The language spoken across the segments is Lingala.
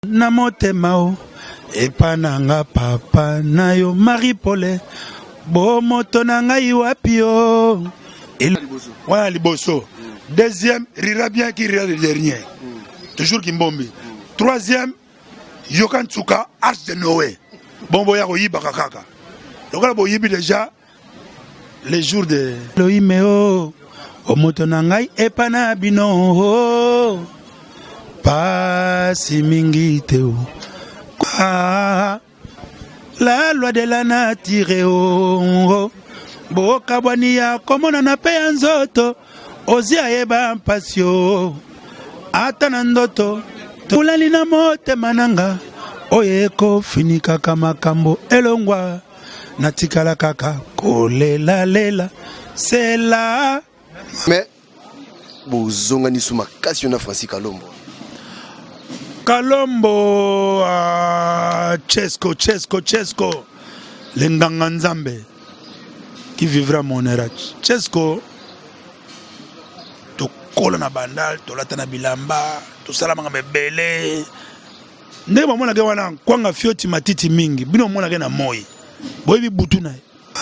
Na motema o epa na nga papa na yo Marie Paul bo moto na ngai wapi o wana liboso. Deuxième, rira bien qui rira le dernier, toujours Kimbombi. Troisième, yoka ntsuka arche de Noé. Bon boya koyibaka kaka lokola boyibi déjà les jours de Elohim o omoto na ngai epa na bino o pasi mingi te o ah, la loi de la nature o bokabwani ya komonana mpe ya nzoto ozi ayeba mpasi o ata na ndoto tolali na motema nanga oyo ekofinikaka makambo elongwa natikala kaka kolelalela sela. Mais bozongani su makasi yo na Francis Kalombo. Kalombo ah, Chesco Chesco Chesco le nganga nzambe qui vivra mon era. Chesco tokola na bandal, tolata na bilamba, tosala makambo ebele. Ndenge bamonaka wana kwanga fioti matiti mingi, bino omonaka na moi, boyebi butu na ye.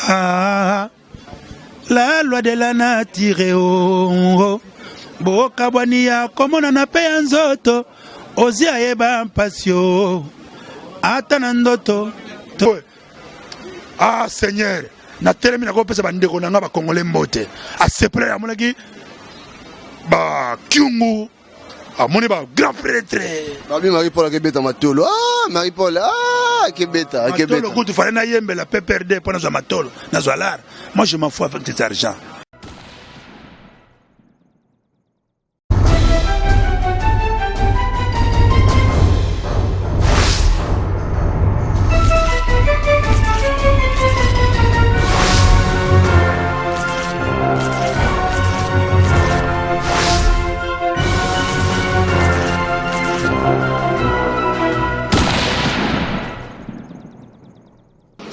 Ah, la loi de la nature oh, oh. Bokabwani ya komonana mpe ya nzoto ozi ayeba mpasi o ata na ndoto. Ah Seigneur, natelemi nakopesa bandeko na nga bakongole mbote. Asepela amonaki bakyungu, amoni ba grand prêtre. Babi Marie Paul akebeta matolo. Ah Marie Paul, ah akebeta, akebeta. Matolo kutu fallait nayembela PPRD mpo nazwa matolo, nazwa lar. Moi je m'en fous avec cet argent.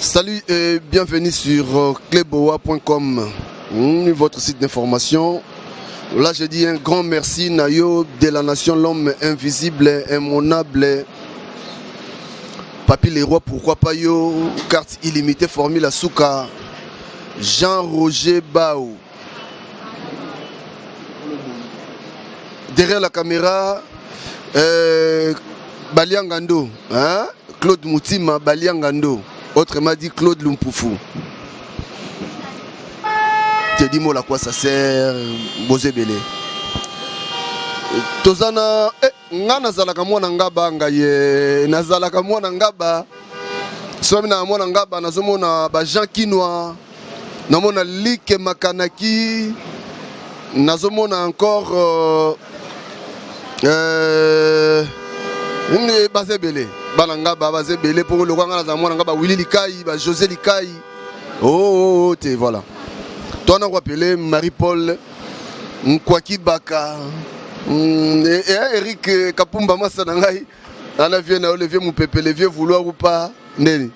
Salut et bienvenue sur cleboa.com, votre site d'information. Là, je dis un grand merci, Nayo, de la nation, l'homme invisible, immonable, Papi Leroy, pourquoi pas yo, carte illimitée, formule Asuka, Jean-Roger Bao. Derrière la caméra, Baliangando, hein? Claude Moutima, Baliangando, autrement dit Claude Lumpufu. Teddy Mola, quoi ça sert, Bozebele. Tozana, eh, nga nazalaka mwana ngaba ngai ye nazalaka mwana ngaba soki na mwana ngaba nazomona ba Jean Kinwa, namona Like Makanaki, nazomona encore baza ebele bana ngaba baza ebele mpo lokwa nga nazala mwana ngaba Willy Likai ba José Likai oh, oh, oh, te voilà towana koapele Marie Paul Nkwaki Baka et Eric Kapumba masa na ngai ana vieux na yo le vieux Mupepe le vieux vouloir ou pas ndeni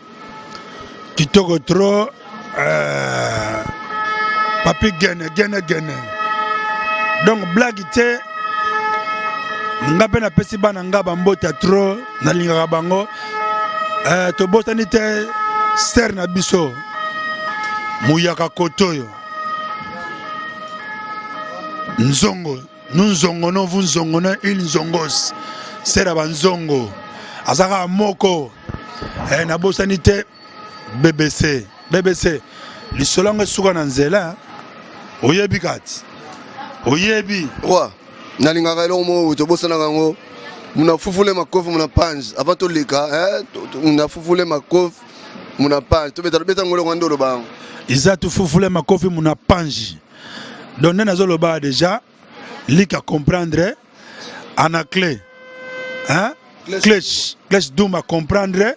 kitoko trop papi gene gene gene donc blague te nga mpe napesi bana nga bambota trop nalingaka bango tobosani te ser na biso muyaka kotoyo nzongo nous nzongono vous nzongono il nzongos ser ya banzongo aza kaka moko nabosani te BBC BBC lisolo yango esuka na nzela oyebi kati oyebi roi nalingaka eloko moko tobosanaka yango muna fufule makofi muna pange avant toleka muna fufule makofi muna pange tobeta tobeta yango eloko nde oloba yango eza tufufule makofi muna pange donc nde nazoloba déjà lika comprendre ana clé hein clé clé duma comprendre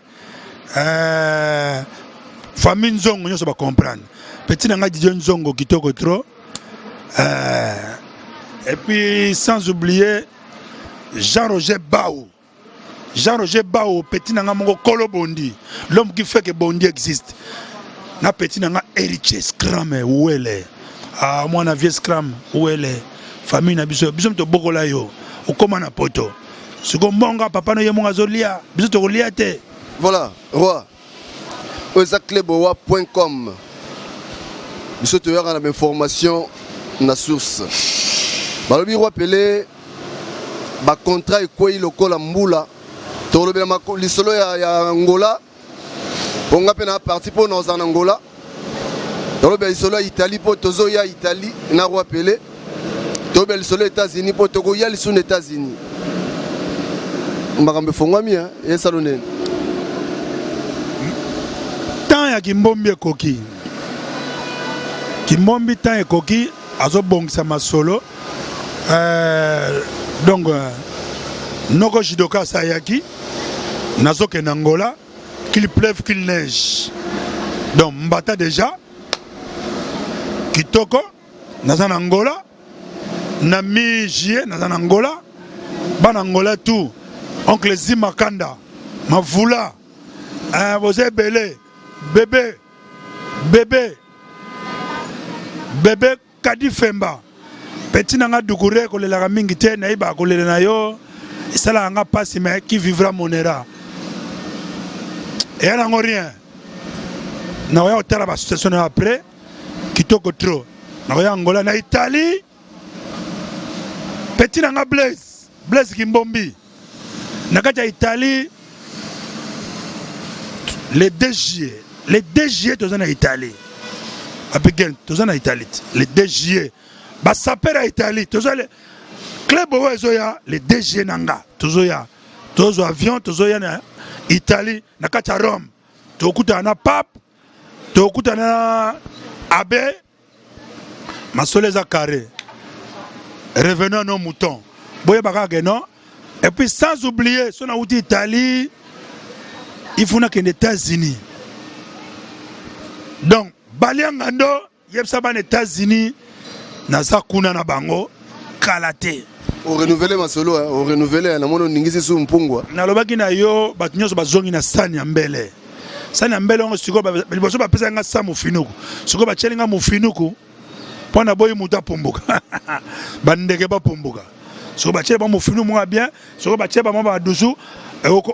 famille nzongo nyonso ba comprendre petit na ngai Didier Nzongo kitoko trop et puis sans oublier Jean-Roger Bao Jean-Roger Bao petit na ngai moko kolo Bondi l'homme qui fait que Bondi existe na petit na ngai héritier Scram wele ah mwana vieux Scram wele famille na biso biso moto bokola yo okoma na poto. Siko mbongo papa no ye mongo azolia, biso tokolia te. Voilà, roi. Oyo eza cleboa.com. Biso toyaka na information na source. Balobi roi Pele ba contrat ekwei lokola mbula. Tolobela lisolo ya, ya Angola. Po nga pe na parti po na ozala na Angola. Tolobela lisolo ya Italie po tozoya Italie na roi Pele. Tolobela lisolo ya États-Unis po tokoya lisusu na États-Unis. Makambo efongwami hein, esalo nini? Temps ya Kimbombi ekoki. Kimbombi temps ekoki azobongisa masolo euh, donc euh, noko judoka asayaki nazokende Angola qu'il pleuve qu'il neige donc mbata déjà kitoko naza na Angola na mi juillet naza na Angola bana Angola tout oncle Zima Kanda Mavula eh, boza ebele bebe bebe bebe Kadi Femba petit na nga Dukure kolelaka mingi te nayebaka kolela na yo esalaka nga pasi mais qui vivra monera eya nango rien nakoya kotala ba situation na yo après kitoko trop nakoya Angola na Italie petit na nga Blaise Blaise Kimbombi na kati ya Italie le 2 juillet le 2 juillet toza na Italie abigail toza na Italie le 2 juillet basapeur ya Italie toza le club oyo ezoya le 2 juillet na nga tozoya tozwa avion tozoya na Italie na kati ya Rome tokutana na pape tokutana na abbé masolo eza carré revenons à nos moutons boyeba kaka ke non et puis sans oublier so nauti italie il faut nakende états-unis donc balia ngando yebisa bana états-unis naza kuna na bango kala te. O renouveler masolo, o renouveler namoni oningisi su mpungwa. Nalobaki na yo bato nyonso bazongi na sani ya mbele, sani ya mbele yango sikoyo liboso bapesaki nga sa mofinuku, sikoyo batieli nga mofinuku mpo na boyi moto apumbuka, bandeke bapumbuka. Sikoyo batieli ba mofinuku moko ya bien, sikoyo batieli bamwa badusu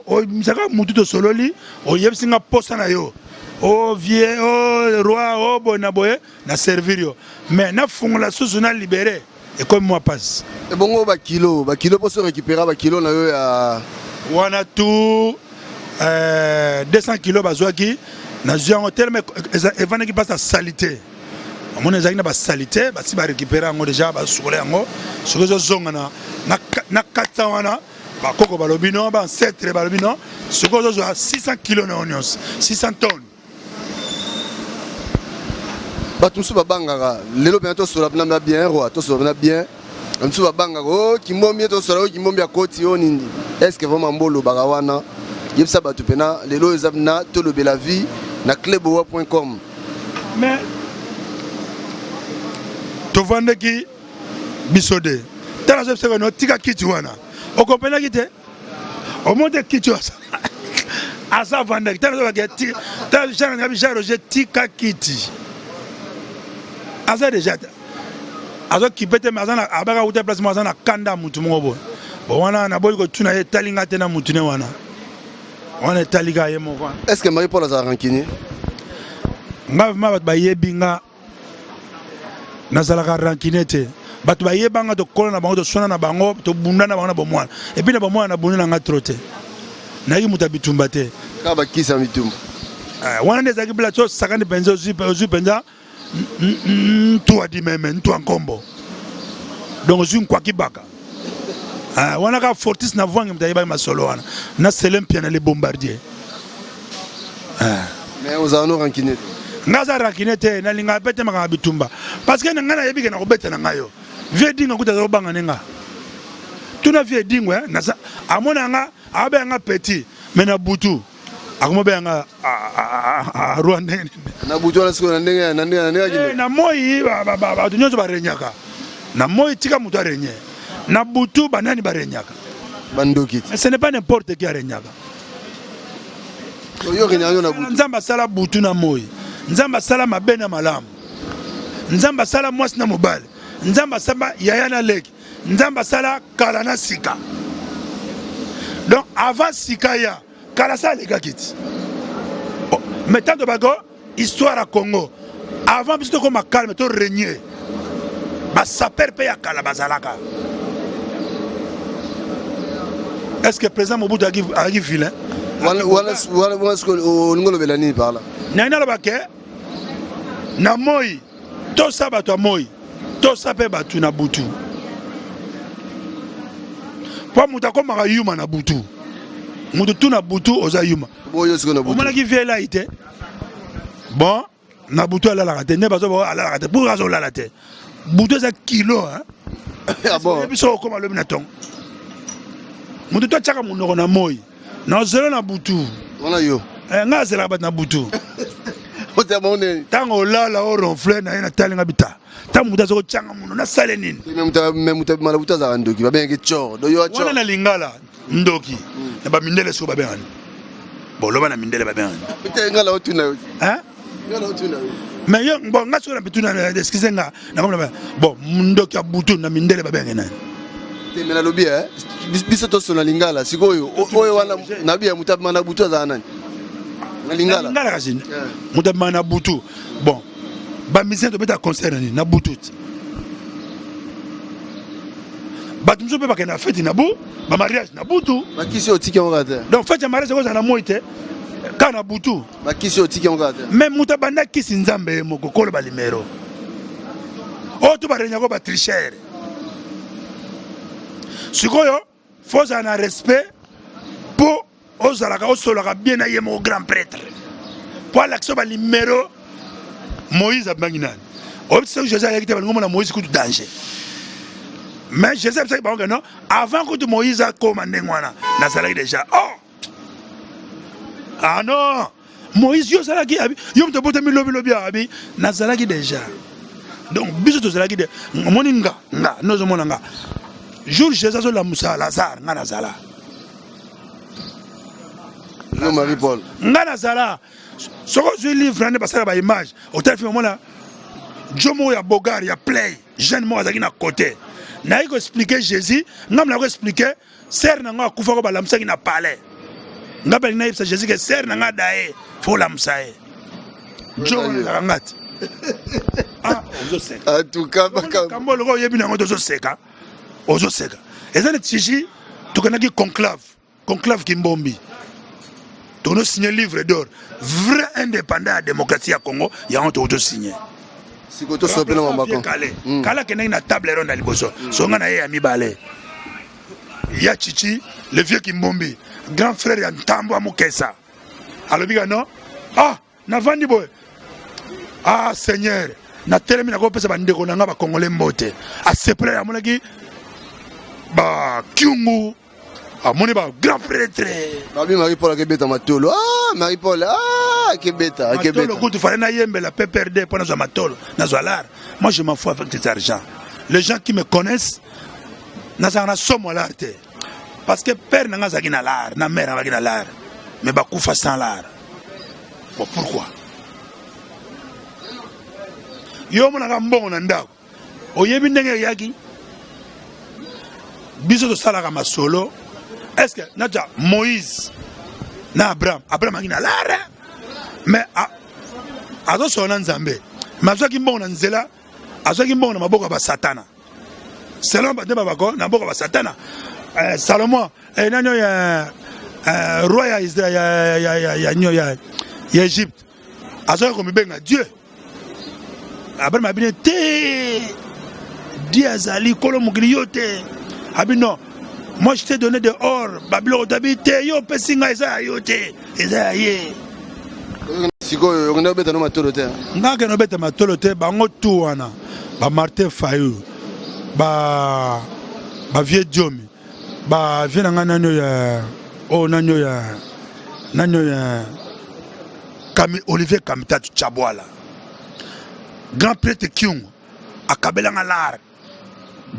omisaka motu tosololi, oyebisi nga posa na yo o vie o roi o boye na boye na servir yo mais nafungola susu na libere ekomi mwa mpasi. Ebongo bakilo bakilo mposo récupéra bakilo na yo ya wana tout 200 kilo bazwaki, nazwi yango telema evandaki mpasi ya saleté. Omoni ezalaki na basaleté, basi barécupéré yango déjà, basukola yango. Soki ezozonga na 400 wana, bakoko balobi non, baancêtre balobi non. Soki ozozwa 600 kilo na yo nyonso, 600 tonnes. Bato mosusu babangaka lelo mpena tosola mpena bien roi, tosola mpena bien. Mosusu babangaka o Kimbombi, tosola o Kimbombi akoti o nini. Est ce que vraiment mbo olobaka wana? Yebisa bato mpena lelo oyo eza na tolobela vie na cleboa.com. Mais tovandaki biso de tala azobisaka no tika kiti wana, okompenaki te, omoni te kiti oyo aza avandaki. Tala azobaka tala Jean ngabi Jean Roger tika kiti aza déjà azokipe te, mais aza na abaka kuta place moko aza na kanda ya mutu moko boye. Bon, wana naboyi kotuna ye, etali nga te na mutu ne wana wana, etali kaka ye moko. Est ce que Marie Paul azala rancunier? Nga vraiment bato bayebi nga nazalaka rancunier te. Bato bayeba nga, tokola na bango, toswana na bango, tobunda na bango na bomwana. Et puis na bomwana nabunda na nga trop te, nayaki moto ya bitumba te. Kaka bakisa mitumba. Wana nde ezalaki bila so sakani mpenza, ozwi mpenza ntua dimeme ntua nkombo, donc ozwi nkwaki baka wana kaka fortis na vwangi moto ayebaki masolo wana na sele mpia na le bombardier. Mais ozala no rancunier te? Nga aza rancunier te, nalingaka mpe te makambo ya bitumba parce que na ngai nayebi ke nakobeta na ngai yo. Vie dingo kuta aza kobanga ne nga tuna vie dingo amona nga abeya nga petit, mais na butu akomobeya nga roi ndenge Na butu wana sikoyo na ndenge na ndenge na ndenge? Na moi bato nyonso barenyaka na moi, tika moto arenye na butu, banani barenyaka? Bandoki te. Ce n'est pas n'importe qui arenyaka. Yo renyaka yo na butu? Nzambe asala butu na moi, Nzambe asala mabe na malamu, Nzambe asala mwasi na mobali, Nzambe asala yaya na leki, Nzambe asala kala na sika. Donc avant sika ya kala sa alekaki ti. Oh, mais tant tobako histoire ya Congo avant biso tokoma calme to régner ba sapeur mpe ya kala bazalaka. Est-ce que président Mobutu azalaki vilain? Wana wana wana olingi olobela nini par là? Ngai naloba ke na moi tosa bato ya moi tosa mpe bato na butu mpo moto akomaka yuma na butu moto tu na butu oza yuma omonaki vie elai te bon na butu alalaka te nde bazo alalaka te pour azolala te butu eza kilo ah bon? Biso okoma lobi na ntongo moto to atiaka monoko na moi na ozelo na butu wana yo eh, ngai azelaka bato na butu ntango olala oronfle na ye natali nga bita ntango moto aza kotyanga mono nasale nini me moto abima na butu azalaka ndoki babengaki cor wana na lingala ndoki hmm. na bamindele soko babengani boloba na mindele babengani nga na otuna yo mais yo bon nga soki na bituna excuse nga nakomona bon ndoki ya butu na mindele babenge nani te me nalobi eh, biso tosona lingala sikoyo oyo wana nabi ya moto abima na butu azala nani na lingala lingala kasi moto abima na butu bon bamisien tobeta concert na nini na butu ti bato mosusu mpe bakende na feti na bu bamariage na butu bakisi oyo otiki yango kaka te donc feti ya mariage ekozala na moi te kaka na butu Bakisi otiki yango kaka te. Mais moto abanda kisi nzambe ye moko kolo ba limero. Oyo to ba renyako ba tricheur. Sikoyo faut ozala na respect po ozalaka osolaka bien na ye moko grand prêtre. Po alakisa ba limero Moïse abangi nani? Oyebi soki Jésus ayaki te balingi omona Moïse kutu danger. Mais Jésus abisaki bango que non, avant kutu Moïse akoma ndenge wana nazalaki déjà. Oh! Ah non Moïse yo ozalaki abi yo moto obotami lobi lobi abi nazalaki déjà donc biso tozalaki de omoni nga nga nozomona nga jour Jésus azolamusa Lazare nga nazala yo Marie Paul nga nazala soki ozwi livre nde basala ba image otali film omona jo moko ya bogar ya play jeune moko azalaki na côté naye ko expliquer Jésus nga mna ko expliquer Sœur na nga akufa ko balamusaki na palais. Nga pe nayebisa Jésus que sœur na nga daye, faut lamusa ye. Jo ezalaka nga te. Ah, ozoseka. En tout cas, makambo loko oyebi nango tozoseka. Ozoseka. Eza neti chichi tokendaki conclave, conclave Kimbombi. Tono signer livre d'or. Vrai indépendant ya démocratie ya Congo, yango tokoto signer. Sikoyo tosope na mabako. Kale. Hmm. Kale akendaki na table ronde ya liboso. Hmm. Songa na ye ya mibale. Ya Chichi, le vieux Kimbombi, grand frère ya Ntambo ya Mukesa. Alobi ka non? Ah, navandi boye. Ah Seigneur, natelemi nakopesa bandeko na nga ba Congolais mbote. Asepela amonaki ba Kyungu amoni ba grand prêtre babi Marie Paul akebeta matolo ah Marie Paul ah akebeta akebeta matolo kutu fallait nayembela PPRD mpo nazwa matolo nazwa lar moi je m'en fous avec cet argent les gens qui me connaissent nazalaka na somo ya lar te parce que père na nga azalaki na lar na mère azalaki na lar mais bakufa sans lar bon pourquoi yo omonaka mbongo na ndako oyebi ndenge eyaki biso tosalaka masolo est ce que natya moïse na abraham abraham aki na lara mais azosola na nzambe mais azwaki mbongo na nzela azwaki mbongo na maboko ya basatana selon nde babako na maboko ya basatana eh, salomon eh, nani oyo eh, eh, roi ya israel ya, ya, ya, ya, ya, ya, ya egypte azwaki komibenga dieu Abraham abine te Dieu azali kolo mokili yo te abi non moi je t'ai donné de or babiloko tabi te yo opesi ngai eza ya yo te eza ya ye sikoyo okende obeta no matolo te nga akende obeta matolo te bango tu wana ba Martin Fayulu ba ba vieux Diomi ba vieux na ngai nani oyo ya oyo nani oyo ya nani oyo ya Kami, Olivier Kamitatu Chabwala grand prêtre Kyungu akabelanga lar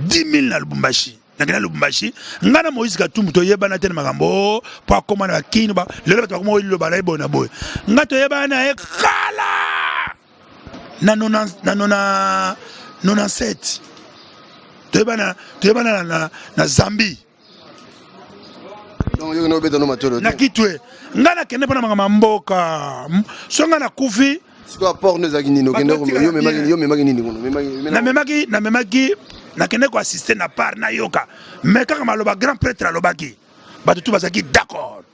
10 000 na Lubumbashi nakenda Lubumbashi ngai na Moïse Katumbi toyebana te na makambo mpo akoma na bakini lelo bato bakoma koloba na ye boye na boye ngai toyebana na ye kala na 97 toyebana na Zambie. Donc yo obeta no matolo. Na kitwe. Nga nakende mpona makambo ya mboka. So nga nakufi. Sikoyo apport no ezalaki nini? Okende yo memaki yo memaki nini kuna? Namemaki namemaki nakende ko assister na part nayoka. Mais kaka maloba grand prêtre alobaki. Bato tout bazalaki d'accord.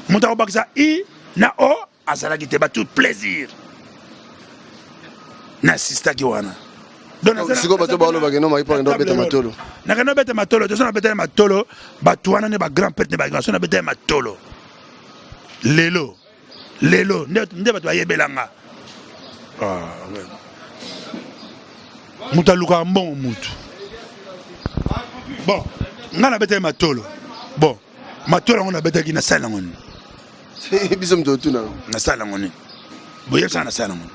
Moto akobakisa i na o azalaki te bato plaisir. Na assistaki wana. Sikoyo bato balobaka no mayi mpo akenda obeta matolo. Nakenda obeta matolo te, so nabetaki matolo bato wana nde ba grand prêtre nde so nabetaki matolo. Lelo lelo nde bato bayebelanga. Ah, moto alukaka mbongo motu. Bon, ngai nabetaki matolo. Bon, matolo yango nabetaki nasala yango nini? Biso moto otuna. Nasala yango nini? Boyebisaka nasala yango nini?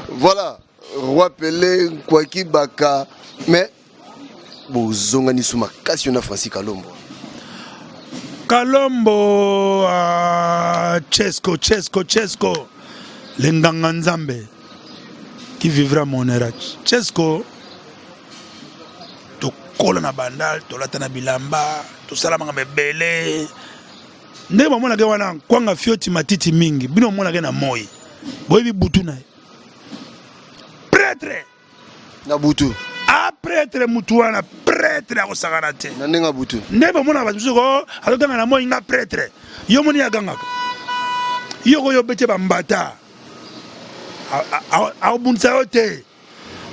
Voilà, Roi Pelé, Nkwaki Baka, mais bozongani su makasi yo na Francis Kalombo. Kalombo uh, Chesco Chesco Chesco le nganga nzambe qui vivra mon era. Chesco tokola na bandal, tolata na bilamba, tosala makambo ebele. Ndenge bamonaka wana kwanga fioti matiti mingi, bino bomonaka na moi, boyebi butu na ye prêtre na butu a prêtre mutu wana prêtre akosakana te na ndenge ya butu nde bamonaka bato mosusu ko azotanga na moi nga prêtre yo moni agangaka yo koyo obeti bambata akobundisa yo te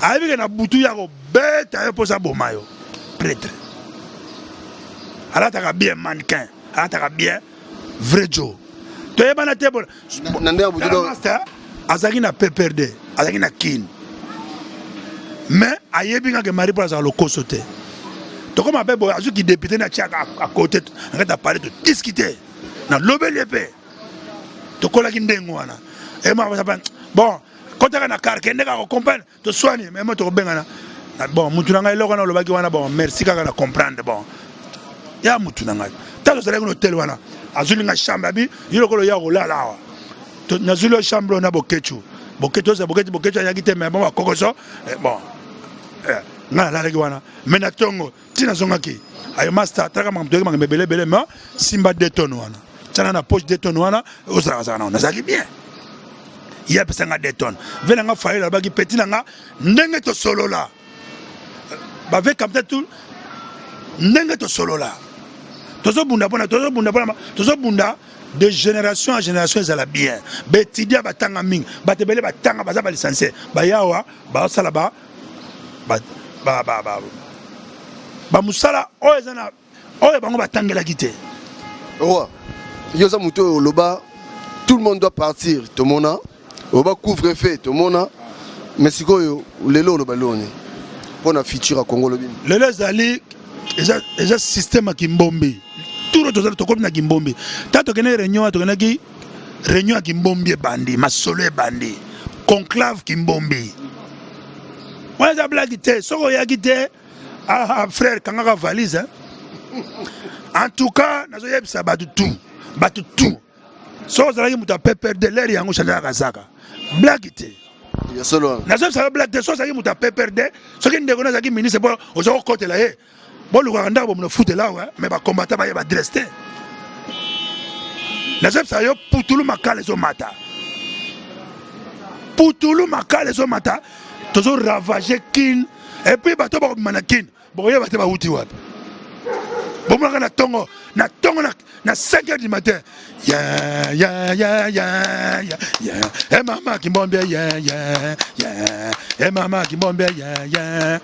ayebi ke na butu ya kobeta yo mposa aboma yo prêtre alataka bien mannequin alataka bien vrai jo toyebana te na ndenge ya butu azalaki na PPRD azalaki na kin mais ayebi nga ke Marie Paul azalaka lokoso te tokoma mpe boye azwiki député na tiaka à côté na kati ya palais todiscute nalobeli ye mpe tokolaki ndenge wana bon kotaka na car kende kaka comprendre toswani mais mo tokobengana bon mutu na ngai eloko wana olobaki wana bon merci kaka na comprendre bon ya mutu na ngai ntango tozalaki na hotel wana azwili nga chambre abi yo lokola oya kolala awa nazwili yo chambre oyo na bokecu bokecu oza bokecu bokecu ayaki te mais bon bakokoso eh, bon eh, ngai nalalaki wana mais na ntongo ti nazongaki ayo master talaka makambo toyaki makambo ebele ebele mais simba deux tonnes wana tiana na poche deux tonnes wana ozalaka zalaka nango nazalaki bien ye apesa nga deux tonnes ve na nga fayelo alobaki petit na nga ndenge tosolola bave kapita tout ndenge tosolola tozobunda mpona tozobunda mpona tozobunda de génération en génération ezala bien baetudia batanga mingi bato ebele batanga baza balicencie bayawa basala ba bamosala oyo eza na oyo bango batangelaki te. Roi, yo oza moto oyo oloba tout le monde doit partir tomona oloba couvre feu tomona mais sikoyo lelo oloba lelo nini mpo na futur ya Congo olobi lelo ezali eza, eza système ya kimbombi turo tozali tokomi na kimbombi ta tokendaki réunion wana tokendaki réunion ya kimbombi ebandi masolo ebandi conclave kimbombi wana eza blage te soki oyaki te ah, ah, frère kangaka valise hein? En tout cas nazoyebisa bato tout bato tout soki ozalaki moto ya PPRD lere yango changelaka kazaka blague te nazoyebisa yo blague te soki ozalaki moto ya PPRD soki ndeko na azalaki ministre mpo oza kokotela ye bolukaka ndako bomona futela awa mais bakombata baye badresse te nazoyebisa yo putulu makala ezomata putulu makala ezomata tozo ravage kin epuis bato bakobima na kin bokoyeba te bawuti wapi bomonaka na tongo na tongo na 5 heures du matin ya ya ya ya ya ya e mama kimbombe ya ya ya e mama kimbombe ya ya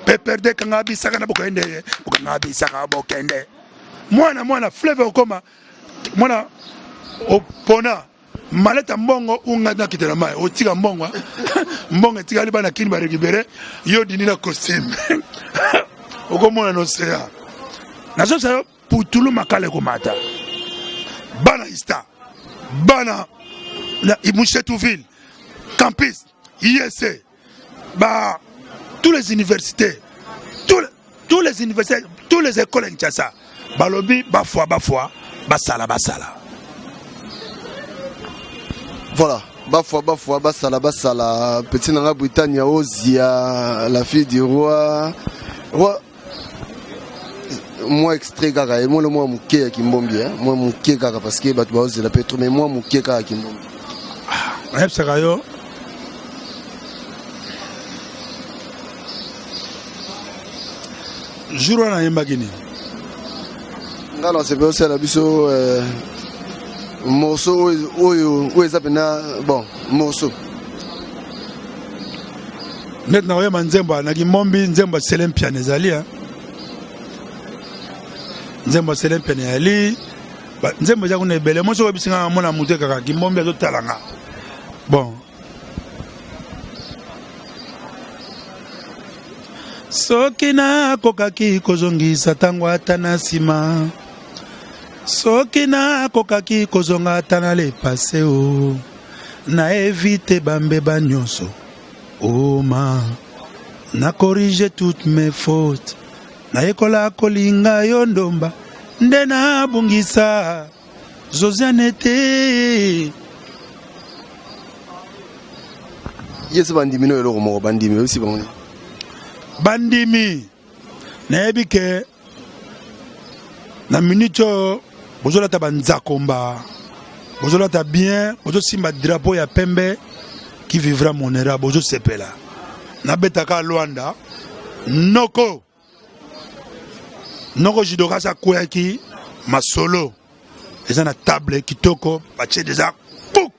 PPRD kanga bisaka na bokende bokanga bisaka bokende mwana mwana fleuve okoma mwana opona maleta mbongo unga nakita na mai otika mbongo mbongo etikali bana kini barekipere yo dini na costume okomona na océan nazobisa yo putulu makala ekomata bana ista bana na mushetuville campus ISC ba tous les universités tous, tous les universités tous les écoles ya Kinshasa balobi bafwa bafwa basala basala voilà bafwa bafwa basala basala petit nanga Britannia Ozia la fille du roi roi. mwa extrait kaka eh, mwa mwa moke ya kimbombi eh, mwa moke kaka parce que bato baozela pe trop mais mwa moke kaka ya kimbombi. Nayebisaka yo jour wana nayembaki nini? Nga na sepeli osala biso euh, morceau oyo oyo oyo eza mpena bon morceau. Neti nakoyemba nzembo na kimbombi, nzembo ya Sele Mpiana ezali hein? Nzembo ya Sele Mpiana ezali, nzembo eza kuna ebele. Mo soki oyebisi nga mona moto ekaka kimbombi azotala nga bon. Soki nakokaki kozongisa ntango ata na nsima, soki nakokaki kozonga ata na le passé o na évite bambeba nyonso oma na corrige toutes mes fautes, nayekola kolinga yo ndomba nde nabungisa Josiane te. Yesu bandimi no eloko moko bandimi oyebisi bango nini? Bandimi nayebi ke na minute oyo bozolata banzakomba, bozolata bien, bozosimba drapeau ya pembe qui vivra monera, bozosepela. Nabetaka Luanda noko noko judoka asi akweyaki masolo eza na table kitoko batie deja puk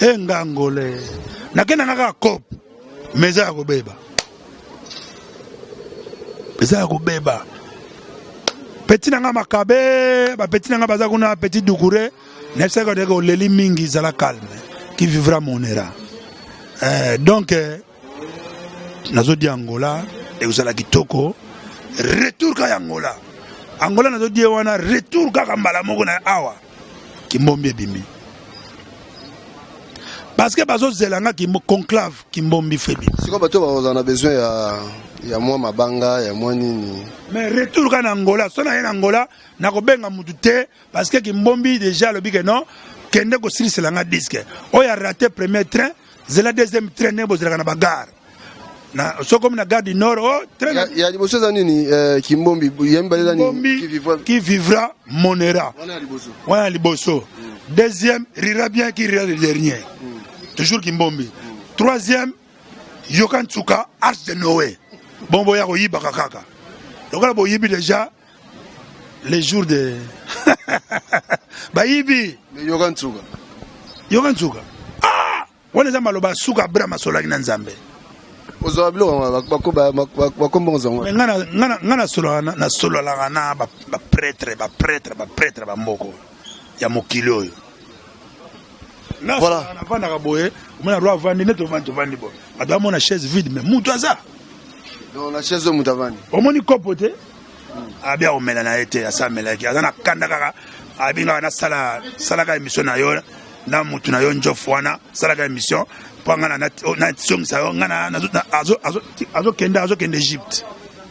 e ngangole nakenda nga kaka cope mais eza ya kobeba, eza ya kobeba. Petit na nga makabe, bapeti na nga baza kuna, petit dukure nayebisaka ndeke oleli mingi, zala calme, qui vivra monera. Donc nazodi Angola ekozala kitoko, retour kaka ya Angola. Angola nazodi ye wana retour kaka mbala moko na awa kimbombi ebimi parce que bazozela nga kimbo conclave kimbombi febi. Sikoyo bato bakozala na besoin ya mwa mabanga ya mwa nini. Mais retour kaka na Angola, so na ye na Angola nakobenga mutu te parce que kimbombi déjà alobi ke non, kende kosilisela nga disque oyo a raté premier train, zela deuxième train ndenge bozelaka na bagare na soki omi na gare du nord oh, train ya liboso eza nini kimbombi ya mibale eza nini? Qui vivra, qui vivra monera wana ya liboso, wana ya liboso. Deuxième rira bien qui rira le dernier, toujours kimbombi. Troisième yoka ntsuka arche de Noé. Bon boya koyibaka kaka lokola boyibi déjà les jours de bayibi. Yoka ntsuka, yoka ntsuka ah wana eza maloba suka Abraham asolaki na Nzambe. Ozwa biloko bakombo zango. Nga nasololaka na baprêtre, baprêtre, baprêtre bamoko ya mokili oyo. Voilà. Navandaka boye, omona roi avandi nde tovandi, tovandi boye, bato bamona chaise vide mais mutu aza. Donc na chaise oyo mutu avandi. Omoni kopo te abi akomela na ye te, asa amelaki aza na kanda kaka abingaka nasala salaka émission na yo na mutu na yo njofu wana, salaka émission mpo nga nasongisa yo nga azokende azokende Egypte.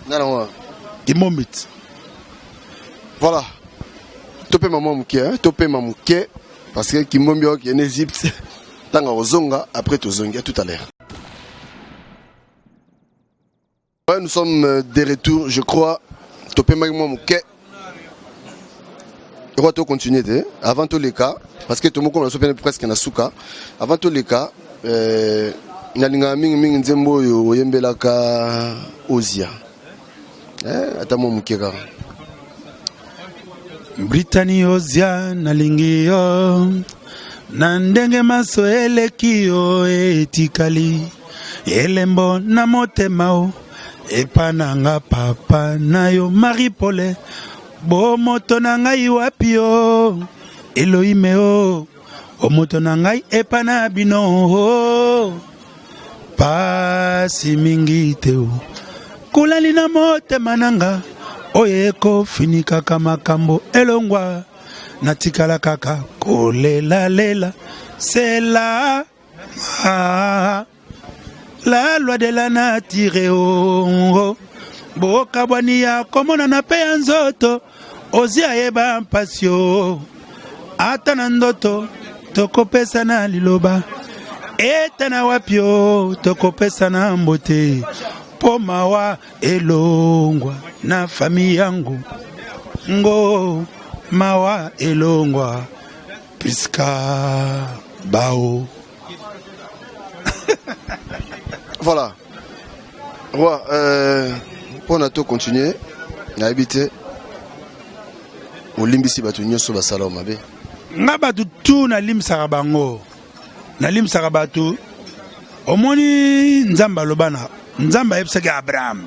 Nga nango Kimbombi. Voilà, topema mwa moke, hein? Topema moke parce que kimbombi akokende Egypte ntango akozonga, après tozongi. À tout à l'heure. Ouais, nous sommes de retour, je crois. Topemaki mwa moke. Roi to continuer te avant toleka parce que tomoko na so pene presque na suka. Avant toleka nalingaka mingi mingi nzembo oyo oyembelaka Ozia. Ata mwa moke kaka. Britani Ozia nalingi yo na ndenge maso eleki yo etikali elembo na motema o epa na nga papa na yo Marie Paul bo moto na ngai wapi yo Elohime o o moto na ngai epa na bino o pasi mingi te o kulali na motema na nga oyo ekofinikaka makambo elongwa natikala kaka kolelalela. C'est la la loi de la nature oh, bokabwani ya komonana mpe ya nzoto ozi ayeba mpasi o ata na ndoto tokopesana liloba eta na wapi o tokopesana mbote. Mpo mawa elongwa na famille yangu ngo mawa elongwa Prisca Bao. Voilà. Roi, mpo na to continuer, nayebi te olimbisi bato nyonso basala yo mabe. Nga bato tu nalimbisaka bango, nalimbisaka bato. Omoni Nzambe aloba na Nzambe ayebisaki Abraham,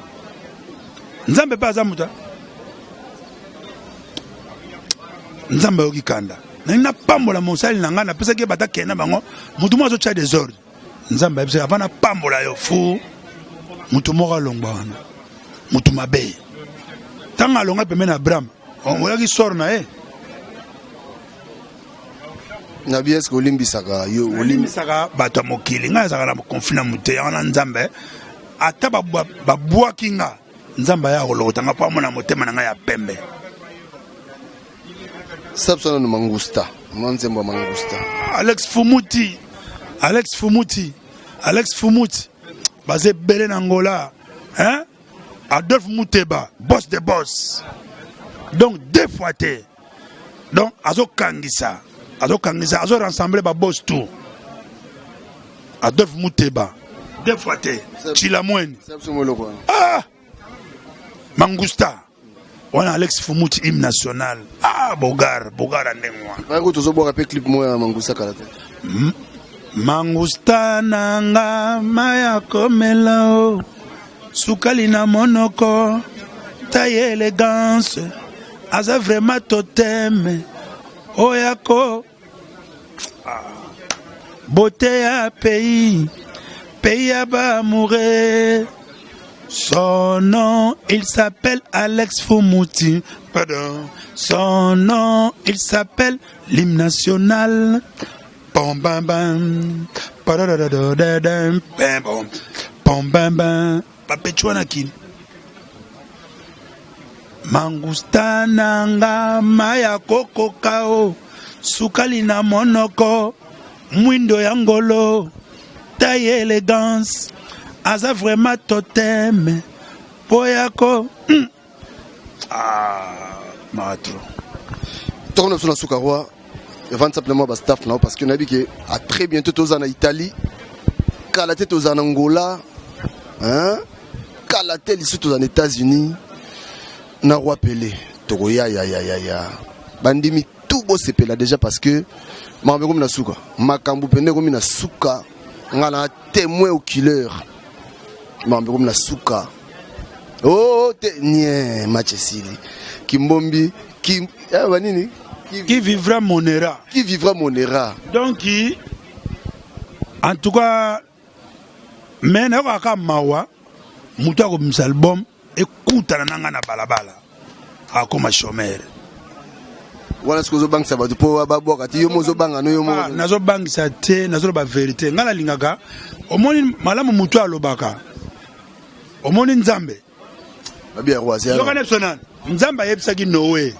Nzambe mpe aza moto, Nzambe ayoki kanda, nalingi napambola mosali na ngai, napesaki ye bato akende na bango, moto moko azotya desordre. Nzambe ayebisaki avant napambola yo fu moto moko alongwa wana, moto mabe. Ntango alonga pembeni na Abraham, oyaki sor na ye. Na bi eske olimbisaka yo? Olimbisaka bato ya mokili. Ngai nazalaka na conflit na moto yango na Nzambe, ata babwaki nga, Nzambe aya kolokota nga mpo amona motema na ngai ya pembe. Sapso nanu Mangusta, mwa nzembo ya Mangusta. Alex Fumuti, Alex Fumuti, Alex Fumuti, baza ebele na Angola, hein? Adolphe Muteba, boss de boss. Donc deux fois te. Donc azokangisa, azokangisa, azo rassembler ba boss tout. Adolphe Muteba, deux fois te. Chilamweni. Ah! Mangusta. Wana Alex Fumuti hymne national. Ah Bogar, Bogar ndenge wana. Bango tozobwaka pe clip moya Mangusta kala te. Mangusta nanga maya komela o sukali na monoko taille élégance aza vraiment totem oyako beauté ya pays pays ya ba amoureux. Son nom, il s'appelle Alex Fumuti. Pardon. Son nom, il s'appelle l'hymne national. Pom bam bam. Padadadadadam, bam bam. Pom bam bam. Bapechu wana kini. Mangusta nanga maya kokoka o sukali na monoko mwindo ya ngolo taille élégance aza vraiment totem po yako Ah, matro. Tokomi na biso na suka roi, vendre simplement ba staff na parce que nayebi ke à très bientôt toza na Italie, kala te toza na Angola, hein? Kala te lisusu toza na États-Unis na roi Pelé tokoya ya ya ya ya bandimi tout bosepela déjà parce que makambo ekomi na suka, makambo mpenza ekomi na suka, nga na témoin oculaire, makambo ekomi na suka. Oh te nie match esili kimbombi ki eh, banini qui vivra monera, qui vivra monera. Donc en tout cas mais nayokaka mawa moto akobimisa album ekutana na ngai na balabala akoma chômeur. Wana soki ozobangisa bato mpo babwaka te, yo mo ozobanga no yo mo? Nazobangisa te, nazoloba vérité. Ngai nalingaka omoni malamu moto alobaka omoni Nzambe. Babi ya roi. Yoka na biso nani Nzambe ayebisaki Noe,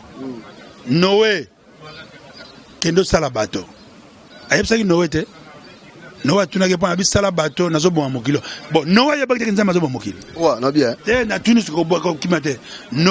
Noe kende osala bato. Ayebisaki Noe te, Noe atunaki mpo abisala bato nazoboma mokili. Bon, Noe ayebaki teke Nzambe azoboma mokili wa na bien te. Natuni sikoyo, kima te. Noe.